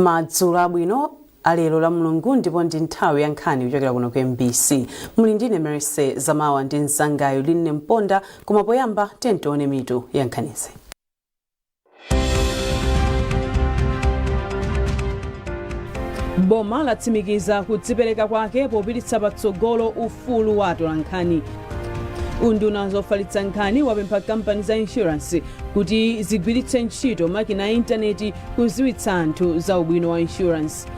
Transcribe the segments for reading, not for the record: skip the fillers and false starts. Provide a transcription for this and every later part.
Madzulo abwino alero la Mulungu, ndipo ndi nthawi ya nkhani kuchokera kuno ku MBC. Muli ndine Mercy Zamawa ndi mzangayo Linne Mponda, koma poyamba tione mitu ya nkhanizi. Boma latsimikiza kudzipereka kwake popititsa patsogolo ufulu wa atolankhani. Unduna zofalitsa nkhani wapempha kampani za insurance kuti zigwiritse ntchito makina a intaneti kudziwitsa anthu za ubwino wa insurance.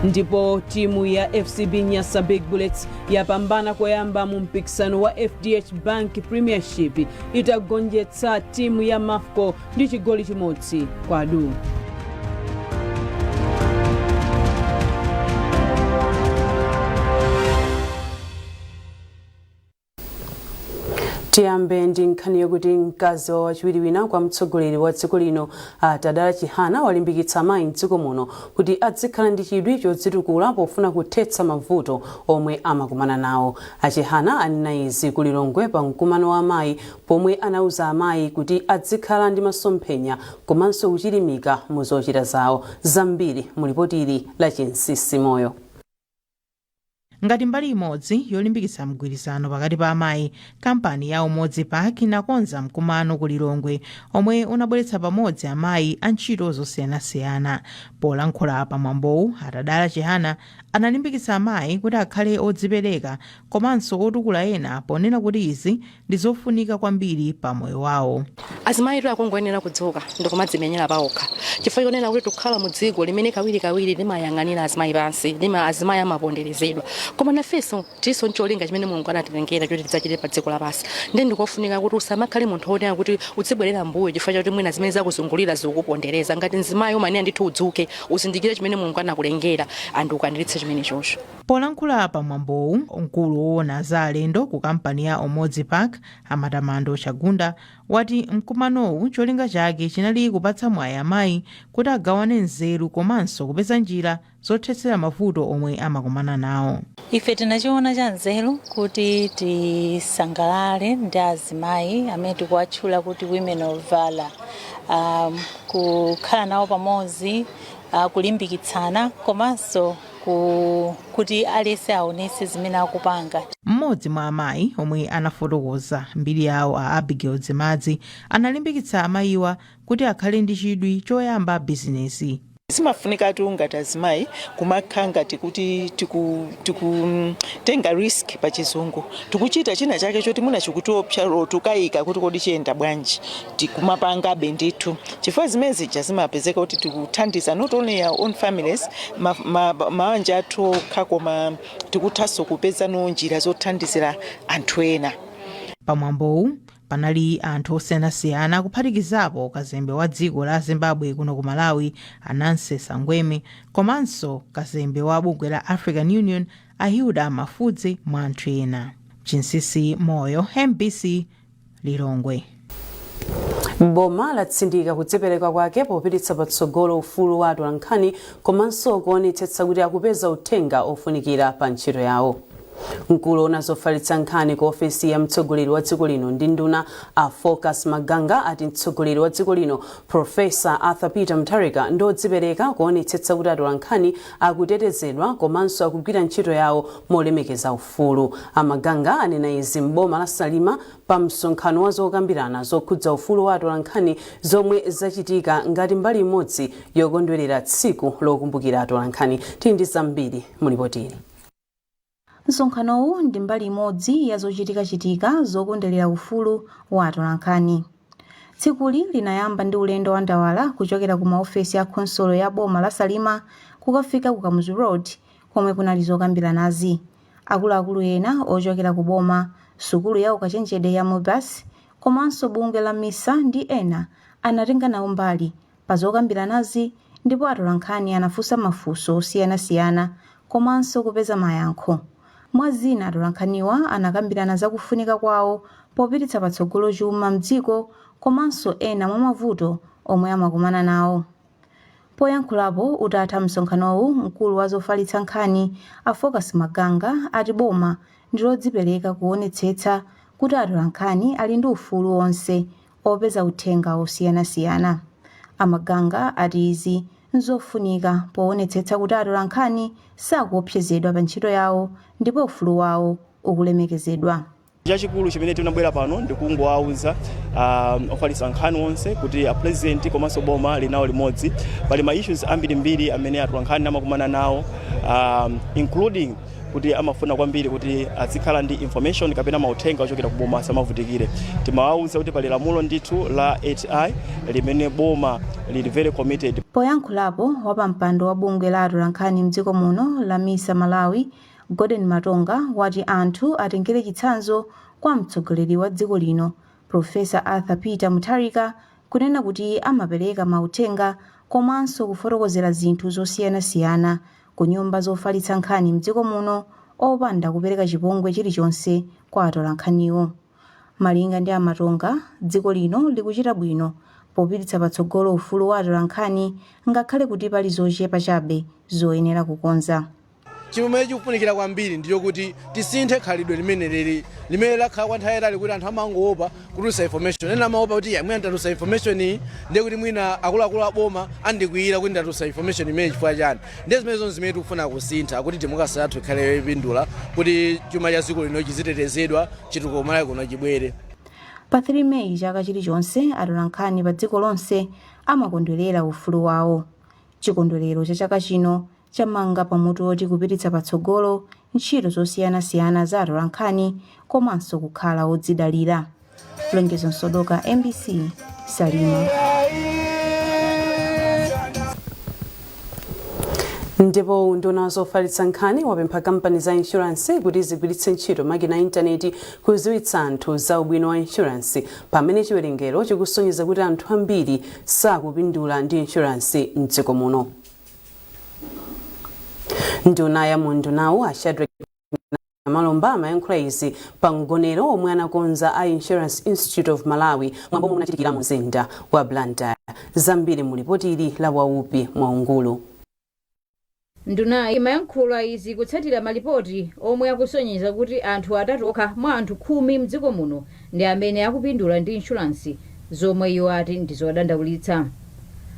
Ndipo timu ya FCB Nyasa Big Bullets yapambana koyamba mu mpikisano wa FDH Bank Premiership itagonjetsa timu ya Mafco ndi chigoli chimodzi kwa du. Tiyambe ndi nkhani yokuti mkazi wa wachiwiri wina kwa mtsogoleri wa dziko lino, a Tadala Chihana, walimbikitsa amayi mdziko muno kuti adzikhala ndi chidwi chodzitukula pofuna kuthetsa mavuto omwe amakumana nawo. A Chihana anena izi ku Lilongwe pa mkumano wa amayi, pomwe anauza amayi kuti adzikhala ndi masomphenya komanso kuchilimika mu zochita zawo. Zambiri mu lipoti ili la Chinsisi Moyo. Ngati mbali imodzi yolimbikitsa mgwirizano pakati pa amayi, kampani ya Umodzi Park inakonza mkumano ku Lilongwe omwe unabweretsa pamodzi amayi a ntchito zosiyanasiyana. Polankhula pa mwambowu, a Tadala Chihana analimbikitsa amayi kuti akhale odzipereka komanso otukula ena, ponena kuti izi ndi zofunika kwambiri pa moyo wawo. Azimayitu akungoyenera kudzuka ndikumadzimenyera paokha, chifukwa chonena kuti tikukhala mu dziko limene kawirikawiri limayang'anira azimayi pansi, lima azimayi amaponderezedwa. Koma nafenso tilinso ncholinga chimene Mulungu anatilengera choti tidzachite pa dziko lapansi, ndiye ndikofunika kuti usamakhale munthu wonena kuti udzibwerera mbuyo chifukwa chakuti mwina zimene zakuzungulira zikukupondereza. Ngati mzimayi umayenera ndithu udzuke, uzindikire chimene Mulungu anakulengera and ukwaniritse chimenechocho. Polankhula pa mwambowu, mkulu woona za alendo ku kampani ya Umodzi Park, a Matamando Chagunda, wati mkumanowu cholinga chake chinali kupatsa mwayi amayi kuti agawane nzeru komanso kupeza njira zothetsera mavuto omwe amakumana nawo. Ife tinachiona cha nzeru kuti tisangalale ndi azimayi amene tikuwatchula kuti Women of Valor, kukhala nawo pamodzi, kulimbikitsana komanso kuti aliyense aonetse zimene akupanga. Mmodzi mwa amayi omwe anafotokoza mbiri yawo, a Abigail Dzimadzi, analimbikitsa amayiwa kuti akhale ndi chidwi choyamba bizinesi. Zimafunikatu ngati azimayi kumakhala ngati kuti tikutenga risk, pa Chizungu, tikuchita china chake choti mwina chikutiopsa, tukayika kuti kodi chiyenda bwanji, tikumapangabe ndithu, chifukwa zimene zija zimapezeka kuti tikuthandiza not only our own families, mabanja athu okha, koma tikuthanso kupezano njira zothandizira anthu ena. Pamwambowu panali anthu osiyanasiyana, kuphatikizapo kazembe wa dziko la Zimbabwe kuno ku Malawi, a Nancy Saungweme, komanso kazembe wa bungwe la African Union, a Hilda Mafudze, mwa anthu ena. Chinsisi Moyo, MBC, Lilongwe. Boma latsindika kudzipereka kwake popititsa patsogolo ufulu wa atolankhani komanso kuonetsetsa kuti akupeza uthenga ofunikira pa ntchito yawo. Mkulu woona zofalitsa nkhani ku ofesi ya mtsogoleri wa dziko lino ndi nduna, a Focus Maganga, ati mtsogoleri wa dziko lino, Profesa Arthur Peter Mutharika, ndi odzipereka kuonetsetsa kuti atolankhani akutetezedwa komanso akugwira ntchito yawo molemekeza ufulu. A Maganga anena izi m'boma la Salima pa msonkhano wa zokambirana zokhudza ufulu wa atolankhani zomwe zachitika ngati mbali imodzi yokondwerera tsiku lokumbukira atolankhani. Tili ndi zambiri mu lipoti ili. Msonkhanowu ndi mbali imodzi ya zochitikachitika zokondwerera ufulu wa atolankhani. Tsikuli linayamba ndi ulendo wa ndawala kuchokera ku maofesi a khonsolo ya boma la Salima kukafika ku Kamuzu Road komwe kunali zokambiranazi. Akuluakulu ena ochokera ku boma, sukulu ya ukachenjede ya MUBAS komanso bungwe la MISA ndi ena anatenga nawo mbali pa zokambiranazi ndipo atolankhani anafunsa mafunso osiyanasiyana komanso kupeza mayankho. Mwa zina, atolankhaniwa anakambirana za kufunika kwawo popititsa patsogolo chuma mdziko komanso ena mwa mavuto omwe amakumana nawo. Poyankhulapo utatha msonkhanowu, mkulu wa zofalitsa nkhani a Focus Maganga ati boma ndi lodzipereka kuonetsetsa kuti atolankhani ali ndi ufulu onse opeza uthenga osiyanasiyana. A Maganga ati izi Nzofunika poonetsetsa kuti atolankhani sakuopsezedwa pa ntchito yawo ndipo ufulu wawo ukulemekezedwa. Chachikulu chimene tinabwera pano ndikungowauza ofalitsa nkhani onse kuti a President komanso boma linawo limodzi. Pali ma issues ambirimbiri amene atolankhani amakumana nawo, including kuti amafuna kwambiri kuti azikhala ndi information kapena mauthenga ochokera ku boma, asamavutikire. Timawauza kuti pali lamulo ndithu la 8I limene boma lili very committed. Poyankhulapo, wapampando wa bungwe la atolankhani mdziko muno la MISA Malawi, Gordon Matonga, wati anthu atengere chitsanzo kwa mtsogoleri wa dziko lino, Profesa Arthur Peter Mutharika, kunena kuti amapereka mauthenga komanso kufotokozera zinthu zosiyanasiyana ku nyumba zofalitsa nkhani mdziko muno opanda kupereka chipongwe chilichonse kwa atolankhaniwo. Malinga ndi aMatonga, dziko lino likuchita bwino popititsa patsogolo ufulu wa atolankhani, ngakhale kuti pali zochepa chabe zoyenera kukonza. Chimene chikufunikira kwambiri ndicho kuti tisinthe khalidwe limene lili, limene lakhala kwa nthawi yayitali, kuti anthu amangoopa kutulutsa information. Ena amaopa kuti, "Ya, mwina ndatulutsa information iyi, ndiye kuti mwina akuluakulu aboma andikwiyira kuti ndatulutsa information imene chifukwa chani." Ndiye zimene zonse zimene tikufuna kusintha kuti democracy yathu ikhale yopindula, kuti chuma cha dziko lino chizitetezedwa, chitukuko Malawi kuno chibwere. Pa 3 Meyi chaka chilichonse, atolankhani pa dziko lonse amakondwerera ufulu wawo. Chikondwerero cha chaka chino chamanga pamutu woti kupititsa patsogolo ntchito zosiyanasiyana za atolankhani komanso kukhala odzidalira. Lonjezo Msodoka, MBC, Salima. Ndipo unduna wa zofalitsa nkhani wapempha kampani za insurance kuti zigwiritse ntchito makina a intaneti kudziwitsa anthu za ubwino wa insurance, pamene chiwerengero chikusonyeza kuti anthu ambiri sakupindula ndi insurance mdziko muno. Nduna ya mundunawu, a Shadric Namalomba, amayankhula izi pa mgonero omwe anakonza a Insurance Institute of Malawi, mwambo omwe unachitikira mu mzinda wa Blantyre. Zambiri mu lipoti ili la Waupi Mwaungulu. Ndunayi imayankhula izi kutsatira malipoti omwe akusonyeza kuti anthu atatu okha mwa anthu 10 mdziko muno ndi amene akupindula ndi inshuransi, zomwe iwo ati ndi zodandaulitsa.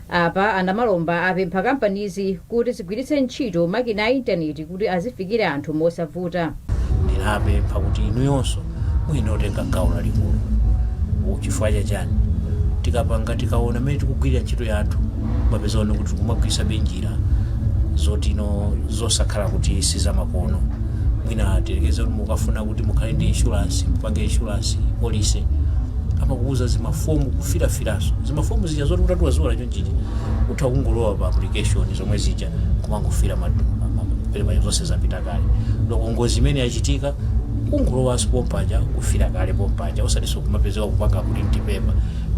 Apa a Namalomba apempha kampanizi kuti zigwiritse ntchito makina a intaneti kuti azifikira anthu mosavuta. Ndinapempha kuti inuyonso muyenera kutenga gawo lalikulu. Chifukwa chachani? Tikapanga, tikaona mmene tikugwirira ntchito yathu, mapeza one kuti tikumagwiritsabe njira zotino zosakhala kuti sizamakono. Mwina tiyerekeze kuti mukafuna kuti mukhale ndi insurance, mupange insurance policy, amakuuza zimafomu, kufirafiranso zimafomu zija zoti utati waziona chonchija utha kungolowa pa application zomwe zija kumangofira pepa, zonse zapita kale. Loko ngozi imene yachitika, kungolowanso pompaja, kufira kale pompaja, osatinso kumapezeka kupanga print paper.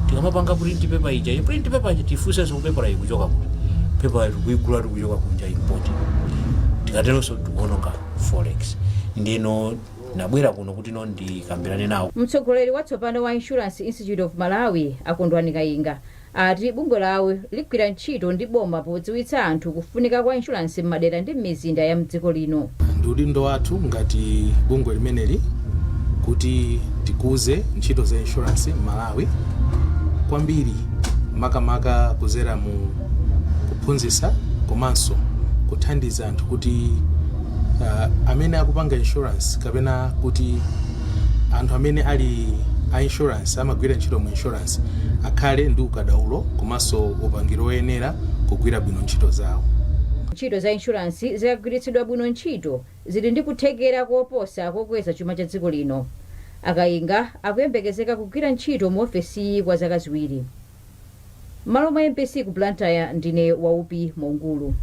Tikamapanga print paper ija, i print paper ija, tifunsenso ku paper ikuchoka kuti? Paper tikuigula, tikuchoka kunja, import. Tikateronso tikuononga forex. Ndino nabwera kuno kuti no ndikambirane nawo. Mtsogoleri watsopano wa Insurance Institute of Malawi, a Kondwani Kayinga, ati bungwe lawo ligwira ntchito ndi boma podziwitsa anthu kufunika kwa inshuransi m'madera ndi m'mizinda ya mdziko lino. Ndi udindo wathu ngati bungwe limeneli kuti tikuze ntchito za insurance m'Malawi kwambiri, makamaka kuzera mu kuphunzitsa komanso kuthandiza anthu kuti amene akupanga insurance kapena kuti anthu amene ali a insurance, amagwira ntchito mu insurance, akhale ndi ukadaulo komanso upangiri woyenera kugwira bwino ntchito zawo. Ntchito za inshuransi zikagwiritsidwa bwino ntchito, zili ndi kuthekera koposa kokweza chuma cha dziko lino. A Kayinga akuyembekezeka kugwira ntchito mu ofesiyi kwa zaka 2. M'malo mwa MBC ku Blantyre, ndine Waupi Mongulu.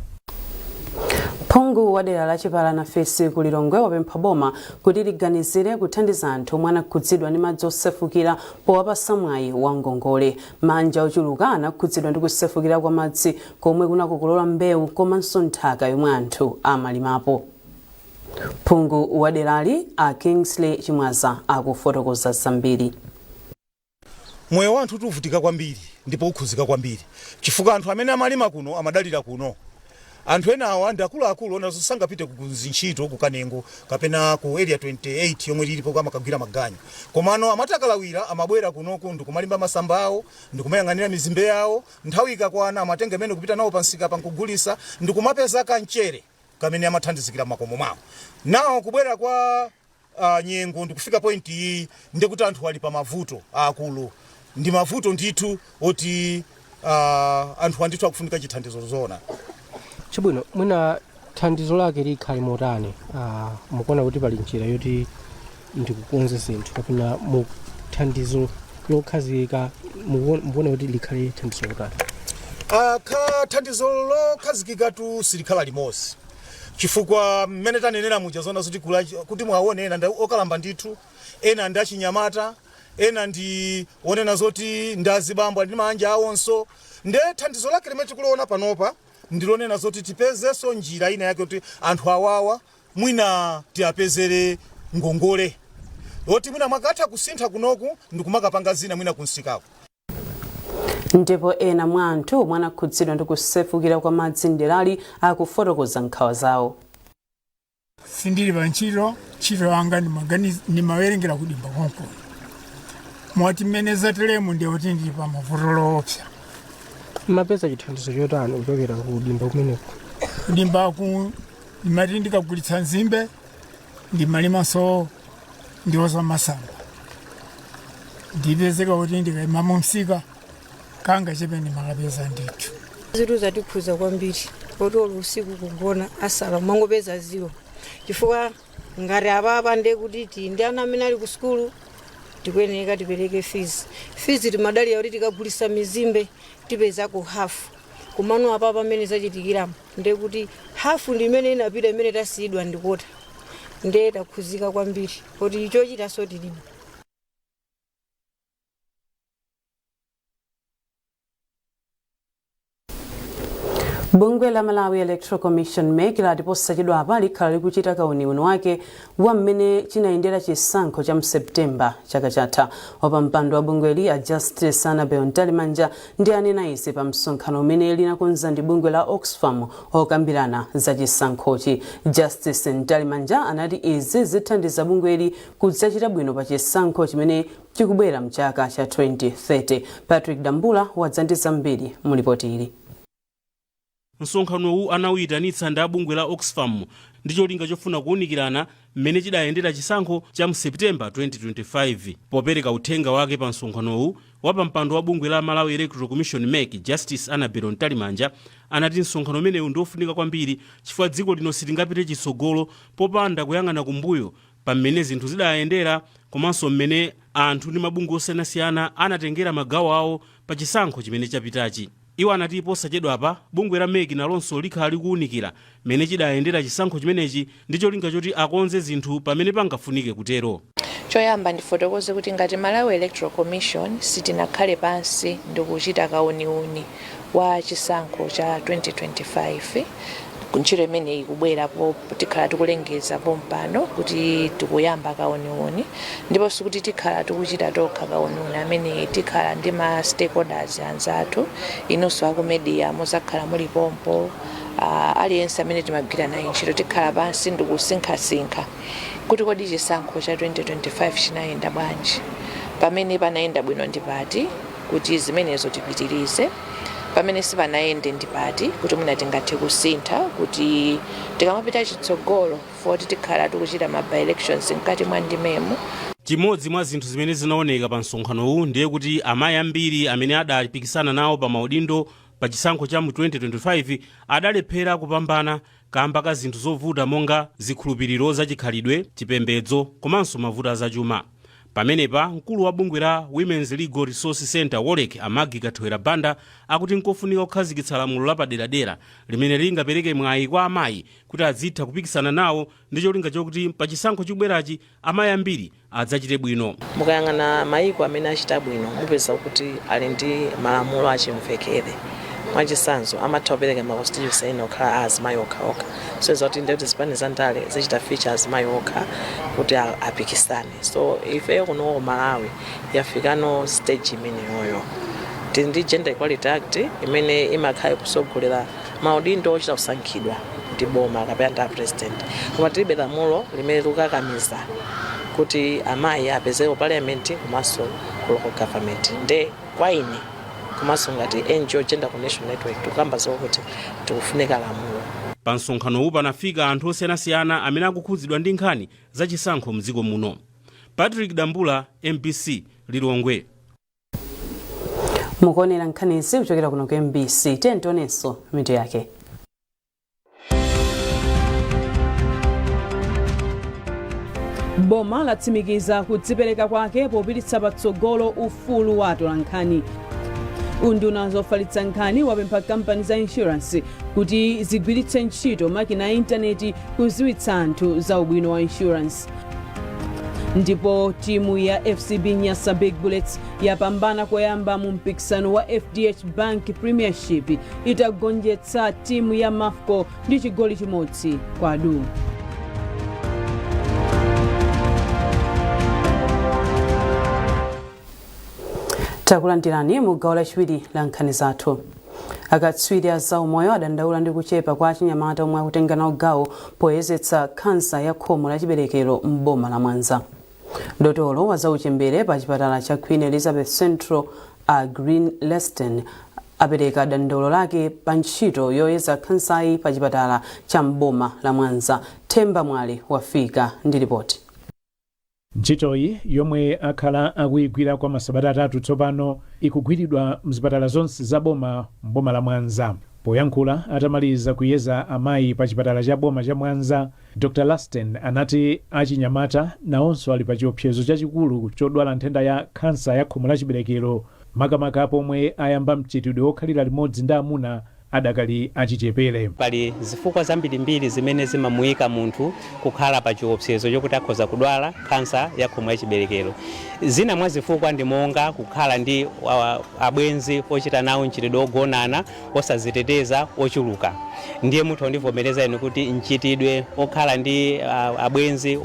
Phungu wa dera la Chipala Nafisi ku Lilongwe wapempha boma kuti liganizire kuthandiza anthu omwe anakhudzidwa ndi madzi osefukira powapasa mwayi wa ngongole. Manja ochuluka anakhudzidwa ndi kusefukira kwa madzi komwe kunakokolola mbewu komanso nthaka yomwe anthu amalimapo. Phungu wa derali, a Kingsley Chimwaza, akufotokoza zambiri. Moyo wa anthu uvutika kwambiri ndipo ukhuzika kwambiri, chifukwa anthu amene amalima kuno amadalira kuno. Anthu enawa ndi akuluakulu ona sangapite ku zintchito ku Kanengo kapena ku Area 28 yomwe lilipo amakagwira maganyu, komano amati akalawira amabwera kunoku ndikumalimba masamba awo, ndikumayang'anira mizimbe yawo. Nthawi ikakwana amatenga imene kupita nawo pansika pankugulisa, ndikumapeza kamchere kamene amathandizikira makomo mwawo. Nawo kubwera kwa nyengo ndikufika point iyi, ndikuti anthu ali pa mavuto akulu. Ndi mavuto ndithu oti anthu andithu akufunika chithandizo zona. Chabwino, mwina thandizo lake likhale motani? Mukuona kuti pali njira yoti ndikukonza zinthu, kapena mu thandizo lokhazikika mukuona kuti likhale thandizo lotani? Kha thandizo lokhazikikatu silikhala limodzi, chifukwa mmene tanenera muja zona zoti kuti mwaone ena ndi okalamba ndithu, ena ndi achinyamata, ena ndi onena zoti ndi azibambo ali ndi manja awonso. Nde thandizo lake limene tikuliona panopa ndilonena zoti tipezenso njira ina yake kuti anthu awawa mwina tiapezere ngongole yoti mwina mwakatha kusintha kunoku ndikumakapanga zina mwina kunsikako. Ndipo ena mwa anthu omwe anakhudzidwa ndi kusefukira kwa madzi mderali akufotokoza nkhawa zawo. Sindili pa ntchito. Ntchito yanga ndimawerengera kudimba konkuno. Moti mmene zateremu ndiye kuti ndili pa mavuto loopsa. Mapeza chithandizo chotani kuchokera ku dimba kumeneko? Kudimbaku ndimati ndikagulitsa nzimbe, ndimalimanso ndiwo za masamba, ndipezeka kuti ndikayima mumsika kanga chepe ndimakapeza ndithu. Zinthu zatikhuza kwambiri, kuti olo usiku kugona asala mangopeza ziwo, chifukwa ngati apapa ndiye kuti tili ndi ana amene ali ku sukulu, tikuyeneka tipereke fees. Fees timadalira kuti tikagulisa mizimbe tipezako hafu, komano apapa amene zachitikiramo ndiye kuti hafu ndi imene inapita, imene tasiyidwa ndikota. Ndiye takhuzika kwambiri kuti chochitanso tilibe. Bungwe la Malawi Electoral Commission, MEC, lati posachedwapa likhala likuchita kauniuni wake wa mmene chinayendera chisankho cha mSeptemba chaka chatha. Wapampando wa bungweli a Justice Annabel Mtalimanja ndi anena izi pa msonkhano umene linakonza ndi bungwe la Oxfam okambirana za chisankhochi. Justice Mtalimanja anati izi zithandiza bungweli kudzachita bwino pa chisankho chimene chikubwera mchaka cha 2030. Patrick Dambula wadza ndi zambiri mu lipoti ili. Msonkhanowu anawuyitanitsa ndi a bungwe la Oxfam ndi cholinga chofuna kuwunikirana mmene chidayendera chisankho cha mu September 2025. Popereka uthenga wake pa msonkhanowu, wapampando wa bungwe la Malawi Electoral Commission, MEC, Justice Annabel Mtalimanja anati msonkhano umenewu ndi ofunika kwambiri chifukwa dziko lino silingapite chitsogolo popanda kuyang'ana kumbuyo pa mmene zinthu zidayendera komanso mmene anthu ndi mabungwe osiyanasiyana anatengera magawo awo pa chisankho chimene chapitachi. Iwo anati posachedwapa bungwe la MEC nalonso likhala likuwunikira mmene chidayendera chisankho chimenechi ndi cholinga choti akonze zinthu pamene pangafunike kutero. Choyamba ndifotokoze kuti ngati Malawi Electoral Commission sitinakhale pansi ndikuchita kauniuni wa chisankho cha 2025. Ntchito imeneyi ikubwera, tikhala tikulengeza pompano kuti tikuyamba kauniuni, ndipo sikuti tikhala tikuchita tokha kauniuni ameneyi. Tikhala ndi ma stakeholders anzathu, inunso aku media muzakhala muli pompo, aliyense amene timagwira naye ntchito. Tikhala pansi ndikusinkhasinkha kuti kodi chisankho cha 2025 chinayenda bwanji, pamene panayenda bwino ndi pati kuti zimenezo tipitirize, pamene sipanayende ndi pati kuti mwina tingathe kusintha kuti tikamapita chitsogolo, foti tikhala tikuchita ma by elections mkati mwa ndimemu. Chimodzi mwa zinthu zimene zinaoneka pa msonkhanowu ndiye kuti amayi ambiri amene adapikisana nawo pa maudindo pa chisankho cha mu 2025 adalephera kupambana kamba ka zinthu zovuta monga zikhulupiriro zachikhalidwe, chipembedzo komanso mavuto azachuma. Pamenepa mkulu wa bungwe la Women's Legal Resource Centre, WOLREC, a Maggie Kathewera Banda akuti nkofunika kukhazikitsa lamulo lapaderadera limene lingapereke mwayi kwa amayi kuti adzitha kupikisana nawo ndi cholinga chokuti pa chisankho chikubwerachi amayi ambiri adzachite bwino. Mukayang'ana mayiko amene achita bwino, mupeza kuti ali ndi malamulo achimvekere. Mwachitsanzo, amatha kupereka ma constituency ena okhala a azimayi okhaokha, so kuti ndiye kuti zipani za ndale zichita feature azimayi okha kuti apikisane. So ifeyo kunoko ku Malawi yafikano stage imeneyoyo. Tili ndi Gender Equality Act imene imakhala ikusogolera maudindo ochita kusankhidwa ndi boma kapena ndi a president, koma tilibe lamulo limene likukakamiza kuti amayi apezeke ku parliament komanso ku local government. Nde kwa ine komanso ngati NGO Gender Coordination Network, tikukamba zokuti tikufunika lamulo. Pa msonkhanowu panafika anthu osiyanasiyana amene akukhudzidwa ndi nkhani zachisankho mdziko muno. Patrick Dambula, MBC, Lilongwe. Mukuonera nkhanizi kuchokera kuno ku MBC. Tiyeni tionenso mitu yake. Boma latsimikiza kudzipereka kwake popititsa patsogolo ufulu wa atolankhani. Unduna zofalitsa nkhani wapempha kampani za insurance kuti zigwiritse ntchito makina a intaneti kudziwitsa anthu za ubwino wa insurance. Ndipo timu ya FCB Nyasa Big Bullets yapambana koyamba mu mpikisano wa FDH Bank Premiership itagonjetsa timu ya Mafco ndi chigoli chimodzi kwa du. Takulandirani mu gawo lachiwiri la nkhani zathu. Akatswiri a zaumoyo adandaula ndi kuchepa kwa achinyamata omwe akutenga nawo gawo poyezetsa khansa ya khomo la chiberekero m'boma la Mwanza. Dotolo wa zauchembere pa chipatala cha Queen Elizabeth Central, a Green Leston, apereka dandaulo lake pa ntchito yoyeza khansayi pa chipatala cha m'boma la Mwanza. Themba Mwale wafika ndi ripoti. Ntchitoyi, yomwe akhala akuyigwira kwa masabata 3 tsopano, ikugwiridwa mzipatala zonse za boma m'boma la Mwanza. Poyankhula atamaliza kuyeza amayi pa chipatala cha boma cha Mwanza, Dr Lasten anati achinyamata nawonso ali pa chiopsezo chachikulu chodwala nthenda ya khansa ya khomo la chiberekero, makamaka pomwe ayamba mchitidwe wokhalira limodzi ndi amuna adakali achichepere. Pali zifukwa zambirimbiri zimene zimamuyika munthu kukhala pa chiopsezo chokuti akhoza kudwala khansa ya khomo la chiberekero. Zina mwa zifukwa ndi monga kukhala ndi abwenzi ochita nawo mchitidwe ogonana osaziteteza ochuluka. Ndiye mutha kundivomereza inu kuti mchitidwe okhala ndi abwenzi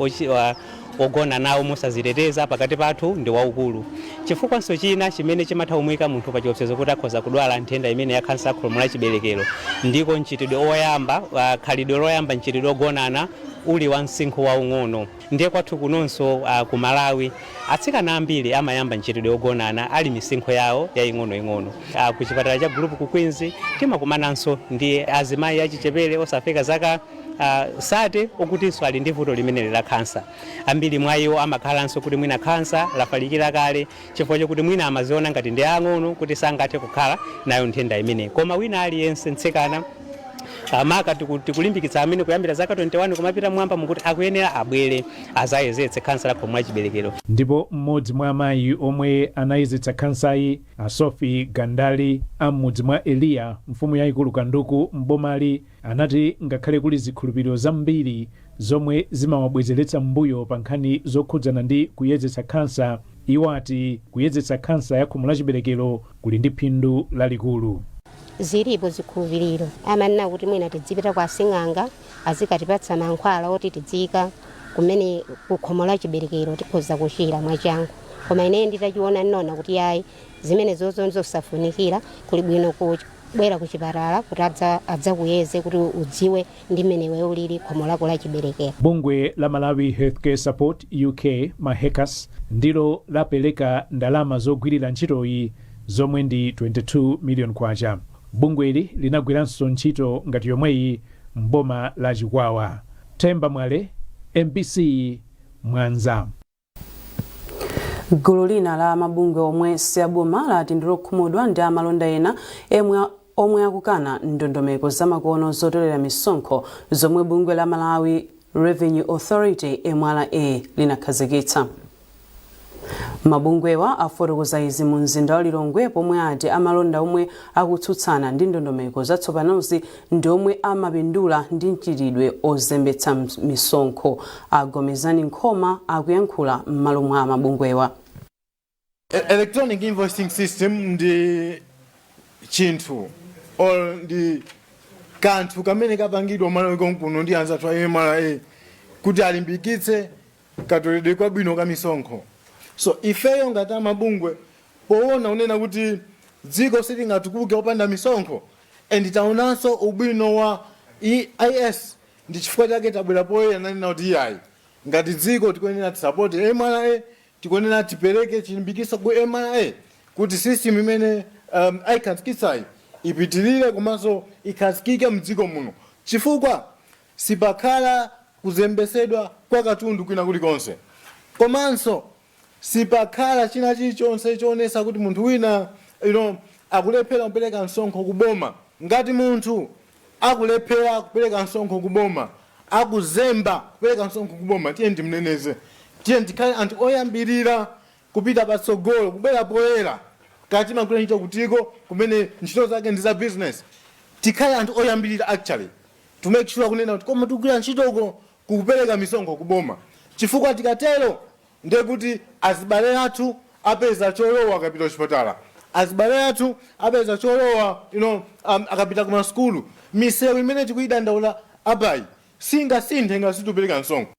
ogona nawo mosaziteteza pakati pathu ndi waukulu. Chifukwanso china chimene chimatha kumuyika munthu pa chiopsezo kuti akhoza kudwala nthenda imene ya khansa ya khomo la chiberekero ndiko mchitidwe oyamba, khalidwe loyamba mchitidwe ogonana uli wa msinkhu waung'ono. Ndiye kwathu kunonso ku Malawi atsikana ambiri amayamba mchitidwe ogonana ali misinkhu yawo yaing'onoing'ono. Ku chipatala cha group ku Queens timakumananso ndi azimayi achichepere osafika zaka 30 okutinso ali ndi vuto limeneli la khansa. Ambiri mwa iwo amakhalanso kuti mwina khansa lafalikira kale chifukwa chokuti mwina amaziona ngati ndi ang'ono kuti sangathe kukhala nayo nthenda imeneyi. Koma wina aliyense mtsikana, maka tikulimbikitsa amene kuyambira zaka 21 kumapita mwamba mukuti akuyenera abwere azayezetse khansa la khomo la chiberekero. Ndipo mmodzi mwa amayi omwe anayezetsa khansayi, a Sophie Gandali a m'mudzi mwa Eliya, mfumu yaikulu Kanduku m'bomali, anati ngakhale kuli zikhulupiriro zambiri zomwe zimawabwezeretsa m'mbuyo pa nkhani zokhudzana ndi kuyezetsa khansa, iwo ati kuyezetsa khansa ya khomo la chiberekero kuli ndi phindu lalikulu. Zilipo zikhulupiriro, amanena kuti mwina tidzipita kwa asing'anga azikatipatsa mankhwala oti tidziyika kumene kukhomo la chiberekero tikhoza kuchira mwachangu, koma ineyo nditachiona ndinaona kuti ayi, zimenezozo nzosafunikira. Kuli bwino kubwera kuchipatala kuti adzakuyeze kuti udziwe ndi mmene iwe ulili khomo lako la chiberekero. Bungwe la Malawi Healthcare Support UK, Mahecas, ndilo lapereka ndalama zogwirira ntchitoyi zomwe ndi 22 million kwacha. Bungweli linagwiranso ntchito ngati yomweyi m'boma la Chikwawa. Themba Mwale, MBC, Mwanza. Gulu lina la mabungwe omwe si aboma lati ndi lokhumudwa ndi amalonda ena omwe akukana ndondomeko zamakono zotolera misonkho zomwe bungwe la Malawi Revenue Authority, MRA, linakhazikitsa. Mabungwewa afotokoza izi mu mzinda wa Lilongwe pomwe ati amalonda omwe akutsutsana ndi ndondomeko zatsopanozi ndi omwe amapindula ndi mchitidwe ozembetsa misonkho. A Gomezani Nkhoma akuyankhula m'malo mwa mabungwewa. Electronic invoicing system ndi chinthu or ndi kanthu kamene kapangidwa Malawi konkuno ndi anzathu a MRA kuti alimbikitse katoledwe kwabwino ka misonkho. So ifeyo ngati amabungwe, poona unena kuti Dziko silingatukuke opanda misonkho, and taonanso ubwino wa EIS. Ndi chifukwa chake tabwera poyera nanena kuti iyayi, ngati dziko tikuyenera tisapote MRA, tikuyenera tipereke chilimbikiso ku MRA kuti system imene ayikhazikitsayi ipitirire komanso ikhazikike mdziko muno, chifukwa sipakhala kuzembesedwa kwa katundu kwina kulikonse, komanso sipakhala china chilichonse choonesa kuti munthu wina akulephera kupereka msonkho kuboma. Ngati munthu akulephera kupereka msonkho kuboma, akuzemba kupereka msonkho kuboma, tiye timneneze, tiye tikhale anthu oyambirira kupita patsogolo, kubwera poyera. Kati magwira ntchito kutiko kumene ntchito zake ndi za business, tikhale anthu oyambirira actually to make sure kunena kuti koma tikugwira ntchitoko kukupereka misonkho kuboma, chifukwa tikatero ndiye kuti azibale athu apeza cholowa akapita kuchipatala, azibale athu apeza cholowa akapita ku masukulu. Misewu imene tikuyidandaula apayi singasinthe ngati situpereka msonkho.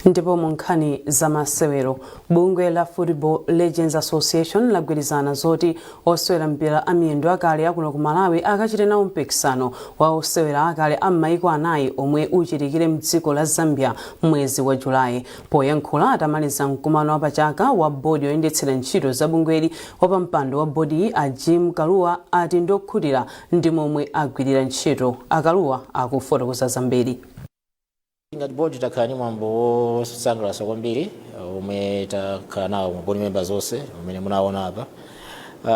Ndipo mu nkhani za masewero, bungwe la Football Legends Association lagwirizana zoti osewera mpira amiyendo akale akuno ku Malawi akachite nawo mpikisano wa osewera akale a m'mayiko anayi omwe uchitikire mdziko la Zambia mwezi wa Julayi. Poyankhula atamaliza mkumano wapachaka wa bodi yoyendetsera ntchito za bungweli, wapampando wa bodiyi a Jim Kaluwa ati ndokhutira ndi momwe agwirira ntchito. Akaluwa akufotokoza zambiri. Ngati bodi takhala ndi mwambo wosangalatsa kwambiri omwe takhala nawo ma board members onse umene munaona apa.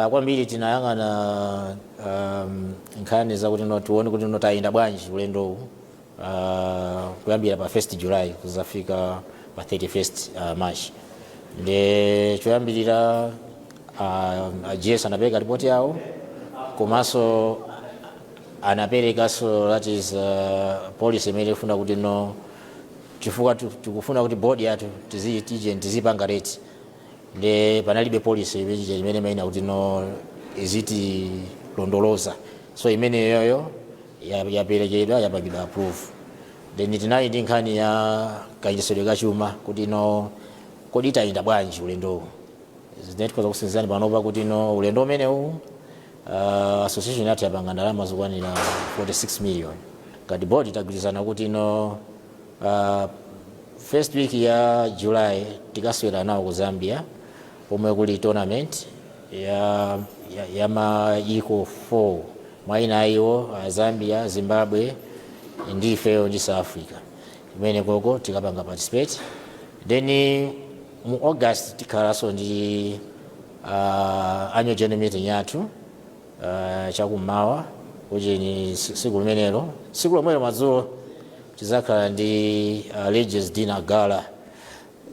Kwambiri tinayang'ana nkhani zakuti no tione kuti no tayenda bwanji ulendowu kuyambira pa 1st July kuzafika pa 31st March. Ndi choyambirira GS anapereka ripoti yawo, komanso anaperekanso, that is, policy imene ifuna kuti no chifukwa tikufuna kuti board yathu tije tizipanga rate, ndi panalibe policy imene imene imayina kuti no izitilondoloza, so imeneyoyo yaperekedwa, yapangidwa approve. Then tinali ndi nkhani ya kayendetsedwe kachuma, kuti no kodi tayenda bwanji ulendowu. Zimene tikhoza kusinzirani panopa kuti no ulendo umenewu association yathu yapanga ndalama zokwanira 46 million. Ngati board tagwirizana kuti no first week ya July tikasewera nawo ku Zambia pomwe kuli tournament ya maiko 4, mwaina iwo Zambia, Zimbabwe ndi ifeyo ndi South Africa. Imene koko tikapanga participate. Then mu August tikhalanso ndi annual general meeting yathu chakummawa kuti ni siku limenelo, siku lomwelo madzulo tizakhala ndi Legends Dinner Gala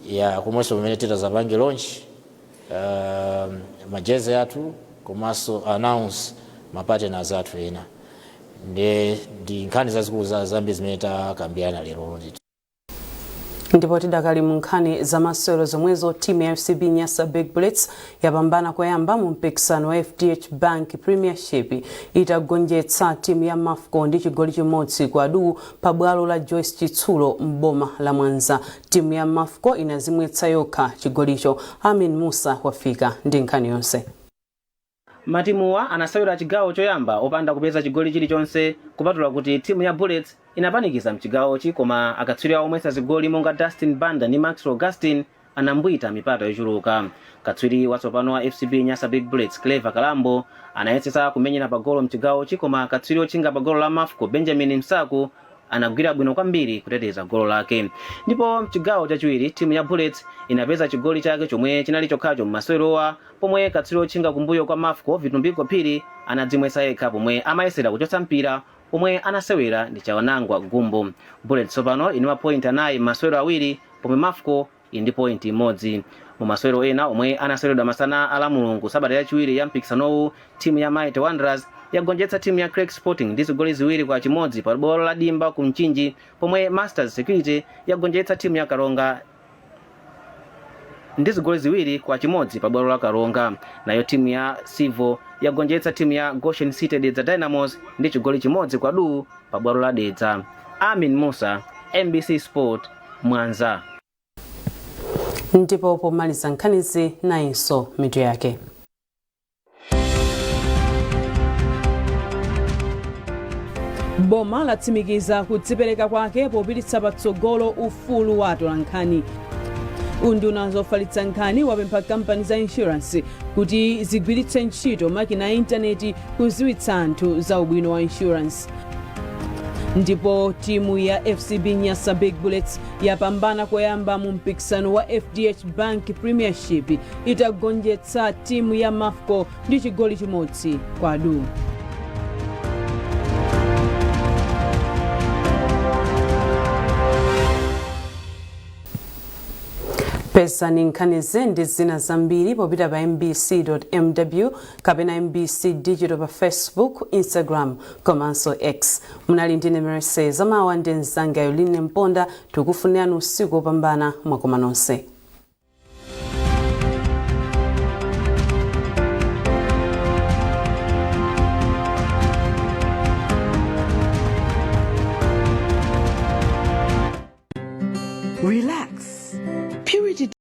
ya komwenso pamene titazapange launch majezi athu komanso announce ma partners athu ena. Ndi nkhani zazikulu zambiri zimene takambirana lero ndithu. Ndipo tidakali mu nkhani zamasewero zomwezo, timu ya FCB Nyasa Big Bullets yapambana koyamba mu mpikisano wa FDH Bank Premiership itagonjetsa timu ya Mafco ndi chigoli chimodzi kwa duu pa bwalo la Joyce Chitsulo m'boma la Mwanza. Timu ya Mafco inazimwetsa yokha chigolicho. Amin Musa wafika ndi nkhani yonse. Matimuwa anasewera chigawo choyamba opanda kupeza chigoli chilichonse, kupatula kuti timu ya Bullets inapanikiza mchigawochi, koma akatswiri awo omwetsa zigoli monga Dustin Banda ndi Maxwell Augustine anambwita mipata yochuluka. Katswiri watsopano wa FCB Nyasa Big Bullets Clever Kalambo anayesetsa kumenyera pagolo mchigawochi, koma katswiri otchinga pagolo la Mafco Benjamin Msaku anagwira bwino kwambiri kuteteza golo lake. Ndipo mchigawo chachiwiri timu ya Bullets inapeza chigoli chake chomwe chinali chokhacho m'masewerowa, pomwe katswiri otchinga kumbuyo kwa Mafco Vitumbiko Phiri anadzimwetsa yekha pomwe amayesera kuchotsa mpira pomwe anasewera ndi Chawanangwa Gumbo. Bullets tsopano ili mapointi 4 m'masewero 2, pomwe Mafco ili ndi pointi imodzi. Mu masewero ena omwe anaseweredwa masana ala Mulungu sabata yachiwiri ya mpikisanowu, timu ya Mighty Wanderers yagonjetsa timu ya Creck Sporting ndi zigoli 2-1 pa bwalo la Dimba ku Mchinji, pomwe Masters Security yagonjetsa timu ya Karonga ndi zigoli 2-1 pa bwalo la Karonga. Nayo timu ya Civo yagonjetsa timu ya Goshen City Dedza Dynamos ndi chigoli 1-0 pa bwalo la Dedza. Amin Musa, MBC Sport, Mwanza. Ndipo pomaliza nkhanizi, nayinso mitu yake. Boma latsimikiza kudzipereka kwake popititsa patsogolo ufulu wa atolankhani. Unduna zofalitsa nkhani wapempha kampani za insurance kuti zigwiritse ntchito makina a intaneti kuziwitsa anthu za ubwino wa insurance. Ndipo timu ya FCB Nyasa Big Bullets yapambana koyamba mu mpikisano wa FDH Bank Premiership itagonjetsa timu ya Mafco ndi chigoli chimodzi kwa du. Pezani nkhanizi ndi zina zambiri popita pa mbc.mw kapena MBC Digital pa Facebook, Instagram komanso X. Munali ndine Mercy Zamawa ndi mzanga Yoline Mponda. Tikufunirani usiku wopambana, mwakoma nonse. Relax.